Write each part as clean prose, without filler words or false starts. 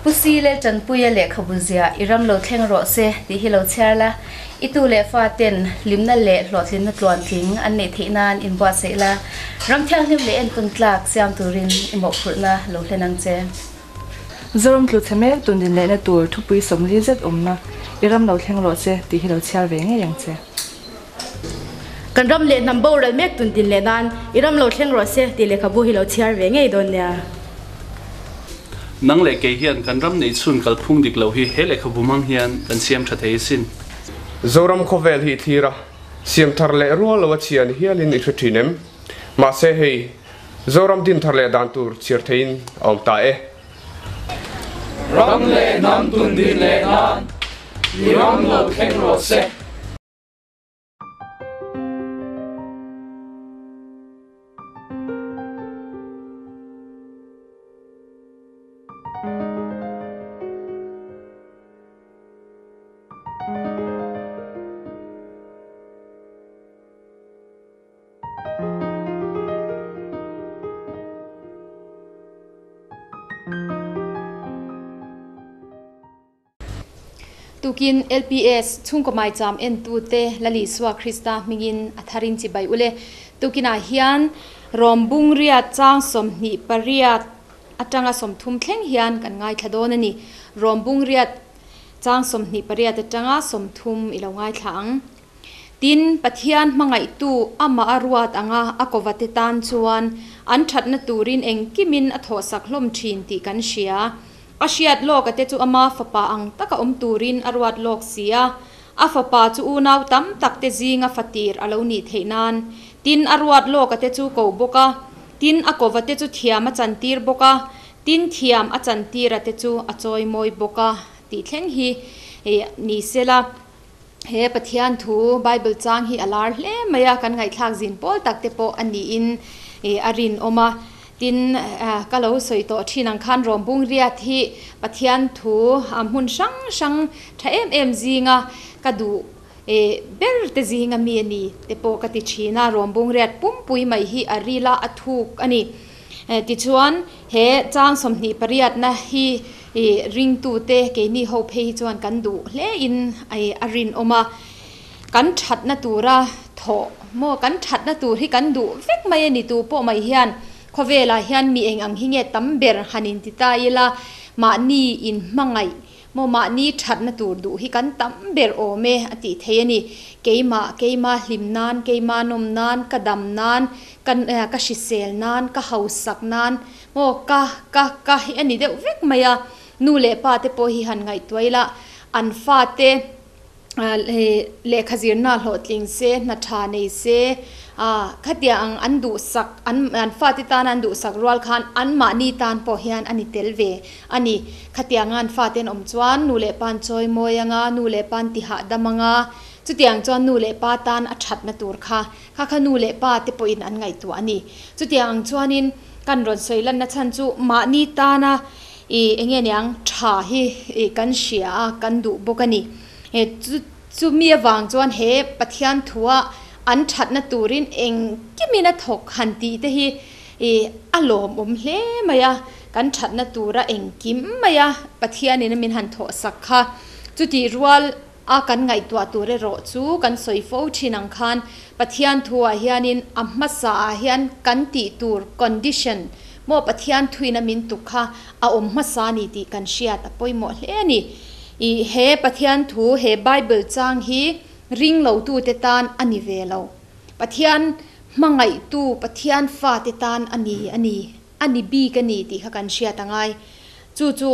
Pu Si leh Tanpuia lehkhabu ziah i ram lo thleng rawh se tih hi lo chhiar la, i tu leh fa ten hlimna leh hlawhtlinna tluantling an neih theih nan inbuatsaih la, ram thianghlim leh entawn tlak siam turin i mawhphurhna lo hlen ang che. Zoram tlu chhe mek tun din lehna tur thupui 40 zet awmna i ram lo thleng rawh se tih hi lo chhiar ve ngei ang che. Kan ram leh hnam boral mek tun din leh nan i ram lo thleng rawh se tih lehkhabu hi lo chhiar ve ngei dawn nia. Nang leh kei hian kan ram neih chhun kalphung dik lo hi he lehkhabu hmang hian kan siam tha thei asin. Zoram khawvel hi i thlir a, siam thar leh rual lo a chhia ni hialin i hre thin em? Mahse hei, Zoram din thar leh dan tur chhiar theiin a awm ta e. Ram leh hnam tun din leh nan i ram lo thleng rawh se. Tukin LPS chhungkaw maicham entute Lal Isua Krista hmingin a tharin chibai ule. Tukinah hian Rom bungriat chang 28 atanga 30 thleng hian kan ngaithla dawn a ni. Rom bungriat chang 28 atanga 30 i lo ngaithla ang. Tin, Pathian hmangaihtu amah a ruat anga a kovate tan chuan an thatna turin engkimin a thawhsak hlawm thin tih kan hria. A hriat lawka te chu ama fapa ang taka awm turin a ruat lawk si a, a fapa chu unau tam tak te zinga fatir a lo nih theih nan. Tin, a ruat lawka te chu ko bawk a, tin, a kovate chu thiam a chantir bawk a, tin, thiam a chantira te chu a chawimawi bawk a tih thleng hi ni sela. He Pathian thu Bible chang hi a lar hle mai a, kan ngaihthlak zin pawl tak te pawh a niin a rinawm a. Tin, ka lo sawi tawh thin ang khan Rawmbung riat hi Pathian thu hmun hrang hrang tha em em zinga ka duh ber te zinga mi a ni te pawh ka ti thin a. Rawmbung riat pumpui mai hi a ril a, a thuk a ni. Tichuan, he chang 28na hi I ringtute keini ho phei hi chuan kan duh hle in a rinawm a, kan thatna tura thawh maw kan thatna tur hi kan duh vek mai a ni tu pawh mai hian khawvelah hian mi eng ang hi nge tam ber han inti ta ila mahni inhmangaih maw mahni thatna tur duh hi kan tam ber awm e a tih thei a ni. Keimah keima hlim nan keima nawm nan ka dam nan ka ka hrisel nan ka hausak nan Aw, ka, ka, ka hi a ni deuh vek mai a, nu leh pa te pawh hi han ngaihtuah ila, an fate lehkha zirna hlawhtling se, hna tha nei se, khatia ang an duhsak, an an fate tana an duhsak rual khan anmahni tan pawh hian a ni tel ve a ni. Khatianga an fate an awm chuan nu leh pa an chawimawi anga, nu leh pa an tihahdam anga, chutiang chuan nu leh pa tan a thatna tur kha Kha kha nu leh pa te pawhin an ngaihtuah a ni. Chutiang ang chuanin kan rawn sawi lanna chhan chu mahni tana i eng nge niang tha hi i kan hria a, kan duh bawk a ni. E chu chumi avang chuan he Pathian thua an thatna turin engkimin a thawk han tih te hi i a lawmawm hle mai a, kan thatna tura engkim mai a Pathianin a min han thawhsak kha. Chutih rual A kan ngaihtuah tur erawh chu kan sawi fo thin ang khan Pathian thuah hianin a hmasa ah hian kan tih tur condition maw Pathian thuin a min tuk kha a awm hmasa a ni tih kan hriat a pawimawh hle a ni. I he Pathian thu he Bible chang hi ring lo tute tan a ni ve lo. Pathian hmangaihtu Pathian fate tan a ni a ni a ni bik a ni tih kha kan hriat a ngai. Chu chu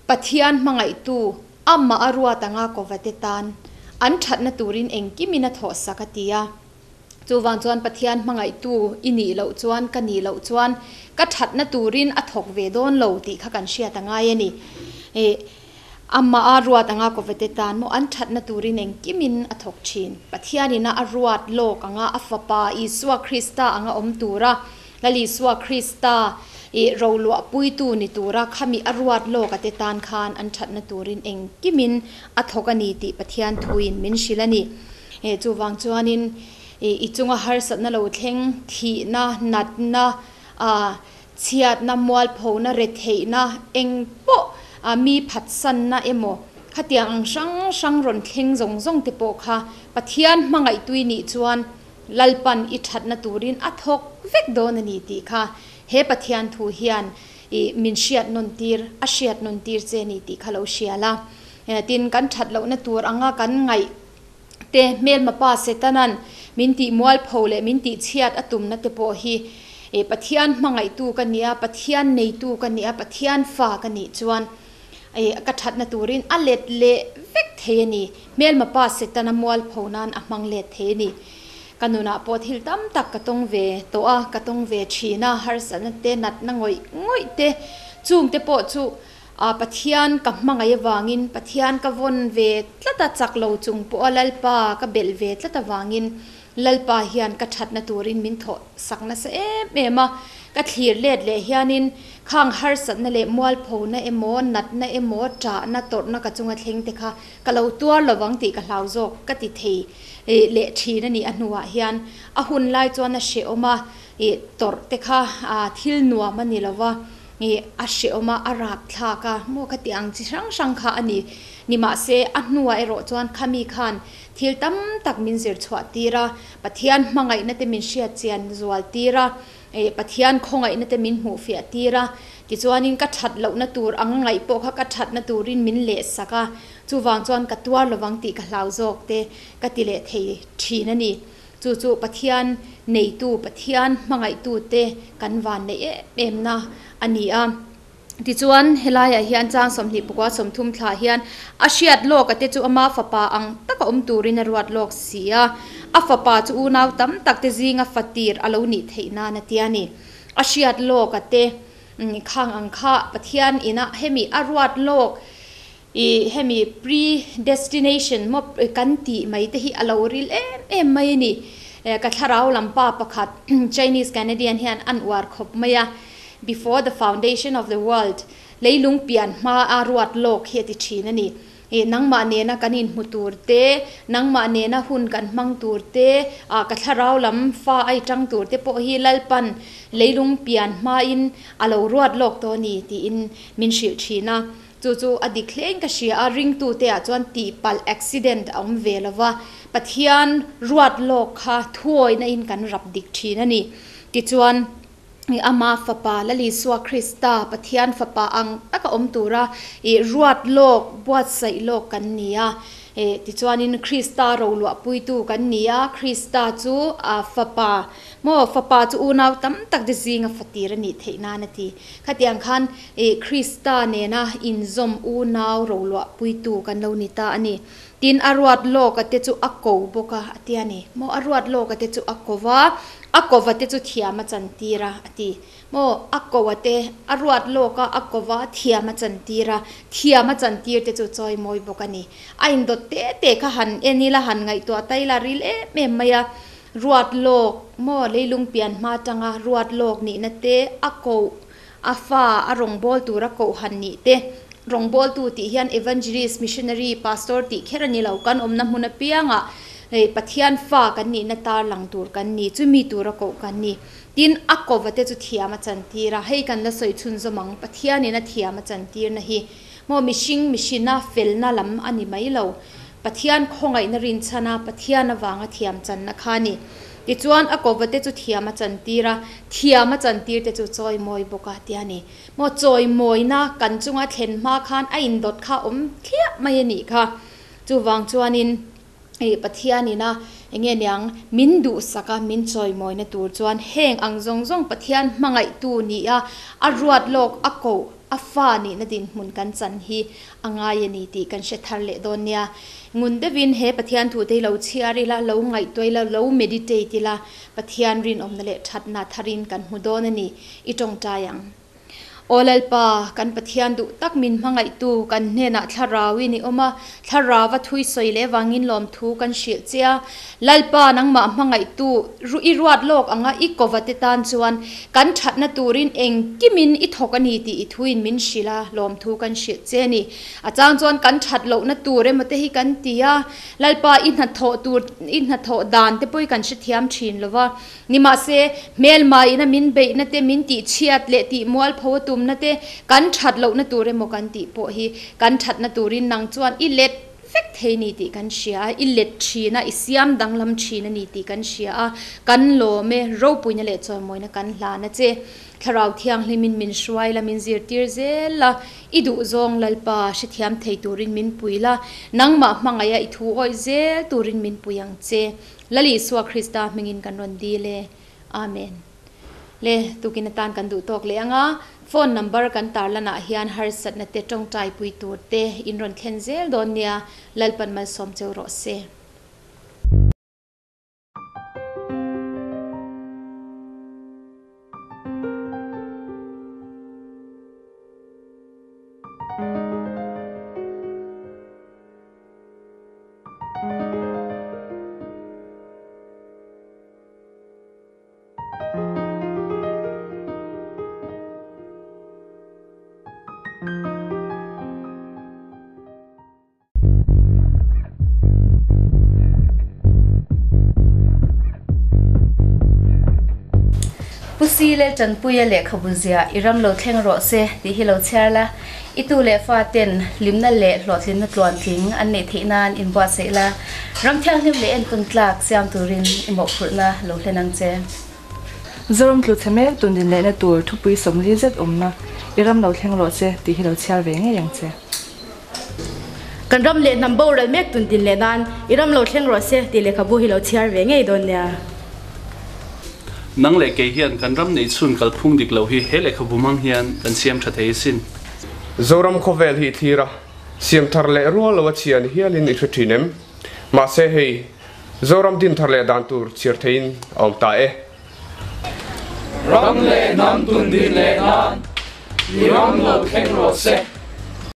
Pathian hmangaihtu amah a ruat anga kovate tan an thatna turin engkimin a thawhsak a ti a. Chuvang chuan Pathian hmangaihtu i nih loh chuan ka nih loh chuan ka thatna turin a thawk ve dawn lo tih kha kan hriat a ngai a ni. Ih, amah a ruat anga kovate tan maw an thatna turin engkimin a thawk thin. Pathianina a ruat lawk anga a Fapa Isua Krista anga awm tura Lal Isua Krista i roluahpuitu ni tura khami a ruat lawk a te tan khan an thatna turin engkimin a thawk a ni tih Pathian thuin min hrilh a ni. Chuvang chuanin i chunga harsatna lo thleng, thihna, natna, chhiatna, mualphona, retheihna engpawh. mi phatsanna emaw khatiang ang hrang hrang rawn thleng zawng zawng te pawh kha Pathian hmangaihtui nih chuan Lalpan i thatna turin a thawk vek dawn a ni tih kha he Pathian thu hian i min hriat nawn tir, a hriat nawn tir che a ni tih kha lo hria la. Tin, kan that lohna tur anga kan ngaih te hmelma pa Setanan min tih mualpho leh min tih chhiat a tumna te pawh hi Pathian hmangaihtu ka nia, Pathian neitu ka nia, Pathian fa ka nih chuan ka thatna turin a let leh vek thei a ni. Hmelma pa Setana mualpho nan a hmang let thei a ni. Ka nunah pawh thil tam tak ka tawng ve tawh a, ka tawng ve thin a, harsatna te, natna ngawih ngawih te, chungte pawh chu A Pathian ka hmangaih avangin, Pathian ka vawn ve tlat a, chak lo chung pawha Lalpa ka belh ve tlat avangin Lalpa hian ka thatna turin min thawh sak nasa em em a. Ka thlir let leh hianin khang harsatna leh mualphona emaw, natna emaw, ṭahna, tawrhna ka chunga thleng te kha ka lo tuar lovang tih ka hlau zawk ka ti thei leh ṭhin a ni. A hnuah hian a hun lai chuan a hrehawm a, tawrh te kha thil nuam a ni lova. Nge a hreawm a, a rap thlak a, maw ka tih ang chi hrang hrang kha a ni. Nimahse, a hnuah erawh chuan khami khan thil tam tak min zir chhuah tir a, Pathian hmangaihna te min hriat chian zual tir a, Pathian khawngaihna te min hmuh fiah tir a, tichuanin ka that lohna tur ang ngaih pawh kha ka thatna turin min leh sak a, chuvang chuan ka tuar lovang tih ka hlau zawk te ka ti leh thei thin a ni. Chu chu Pathian neitu, Pathian hmangaihtute kan van neih em em na a ni a. Tichuan, helaiah hian chang 20 pakua 30 thlah hian a hriat lawk a te chu ama fapa ang taka awm turin a ruat lawk si a. A fapa chu unau tam tak te zinga fatir a lo nih theih nan a ti a ni. A hriat lawk a te khang ang kha Pathian inah hemi a ruat lawk I hemi predestination maw kan tih mai te hi a lo ril em em mai a ni. Ka thlarau lam pa pakhat Chinese Canadian hian an uar khawp mai a, Before the foundation of the world, leilung pian hma a ruat lawk hi a ti thin a ni. I nangmah nena kan inhmu tur te, nangmah nena hun kan hmang tur te, ka thlarau lam fa ai tang tur te pawh hi Lalpan leilung pian hmain a lo ruat lawk tawh a ni tiin min hrilh thin a. Chu chu a dik hlein ka hria a, ringtute ah chuan tihpalh, accident, a awm ve lo va, Pathian ruat lawk kha thuawihna in kan rap dik thin a ni. Tichuan, Ama Fapa, Lal Isua Krista, Pathian Fapa ang taka awm tura i ruat lawk, buatsaih lawk kan ni a. Tichuanin Krista roluahpuitu kan ni a, Krista chu Fapa, maw, Fapa chu unau tam tak te zinga fatir a nih theih nan a ti. Khatiang khan I Krista nena inzawm unau roluah puitu kan lo ni ta a ni. Tin, a ruat lawka te chu a ko bawk a, a ti a ni. Maw, a ruat lawka te chu a ko va, a kova te chu thiam a chantir a, a ti. Maw, a ko a te, a ruat lawka a ko va, thiam a chantir a, thiam a chantir te chu chawimawi bawk a ni. A indawt te te kha han en ila, han ngaihtuah ta ila ril em em mai a. Ruat lawk, maw, leilung pian hma atanga ruat lawk nihna te a koh A fa a rawngbâwl tura kohhan nih te, rawngbâwltu tih hian evangelist, missionary, pastor tih kher a ni lo, kan awmna hmun apiangah hei Pathian fa kan nihna tarlang tur kan ni, chumi tura koh kan ni. Tin, a kova te chu thiam a chantir a, hei kan la sawi chhunzawm ang, Pathianin a thiam a chantirna hi maw mihring mihrinna felna lam a ni mai lo, Pathian khawngaihna rinchhana Pathian avanga thiam channa kha a ni. Tichuan, a kova te chu thiam a chantir a, thiam a chantir te chu chawimawi bawk a tia ni. Maw chawimawina kan chunga thlen hma khan a indawt kha awm thliah mai a nih kha. Chuvang chuanin ih Pathianin a enge niang min duhsak a, min chawimawina tur chuan heng ang zawng zawng Pathian hmangaihtu ni a, a ruat lawk a koh a fa nihna dinhmun kan chan hi a ngai a ni tih kan hre thar leh dawn nia. Ngun deuhin he Pathian thute hi lo chhiar ila, lo ngaihtuah ila, lo meditate ila, Pathian rinawmna leh thatna tharin kan hmu dawn a ni. I tawngtai ang. Aw Lalpa, kan Pathian duh tak min hmangaihtu kan hnenah thlarauin i awm a, thlarau a thui sawi leh vangin lawmthu kan hrilh che a. Lalpa, nangmah hmangaihtu i ruat lawk anga i kova te tan chuan kan thatna turin engkimin i thawk a ni tih i thuin min hrilh a, lawmthu kan hrilh che a ni. A chang chuan kan that lohna tur emaw te hi kan ti a, Lalpa i hnathawh tur, i hnathawh dan te pawh hi kan hrethiam thin lo va. Nimahse, hmelma ina min beihna te, min tihchhiat leh tihmualpho a tum. tumna te, kan that lohna tur emaw kan tih pawh hi kan thatna turin nang chuan i let vek thei ni tih kan hria a, i let thin a, i siam danglam thin a ni tih kan hria a, kan lawm e, ropuina leh chawimawina kan hlan a che. Thlarau Thianghlimin min hruai la, min zirtir zel la, i duhzawng Lalpa hrethiam thei turin min pui la, nangmah hmangaih a i thu awih zel turin min pui ang che. Lal Isua Krista hmingin kan rawn dil e. Amen. Le, tukin atan kan duh tawk leh ang a, phone number kan tarlanah hian harsatna te tawngtaipui tur te in rawn thlen zel dawn nia, Lalpan malsawm cheu rawh se. Pu Si leh Tanpuia lehkhabu ziah i ram lo thleng rawh se tih hi lo chhiar la, i tu leh fa ten hlimna leh hlawhtlinna tluantling an neih theih nan inbuatsaih la, ram thianghlim leh entawn tlak siam turin i mawhphurhna lo hlen ang che. Zoram tlu chhe mek tun din lehna tur thupui 40 zet awmna i ram lo thleng rawh se tih hi lo chhiar ve ngei ang che. Kan ram leh hnam boral mek tun din leh nan i ram lo thleng rawh se tih lehkhabu hi lo chhiar ve ngei dawn nia. Nang leh kei hian kan ram neih chhun kalphung dik lo hi he lehkhabu hmang hian kan siam tha thei asin. Zoram khawvel hi i thlir a, siam thar leh rual lo a chhia ni hialin i hre thin em? Mahse hei, Zoram din thar leh dan tur chhiar theiin a awm ta e. Ram leh hnam tun din leh nan i ram lo thleng rawh se.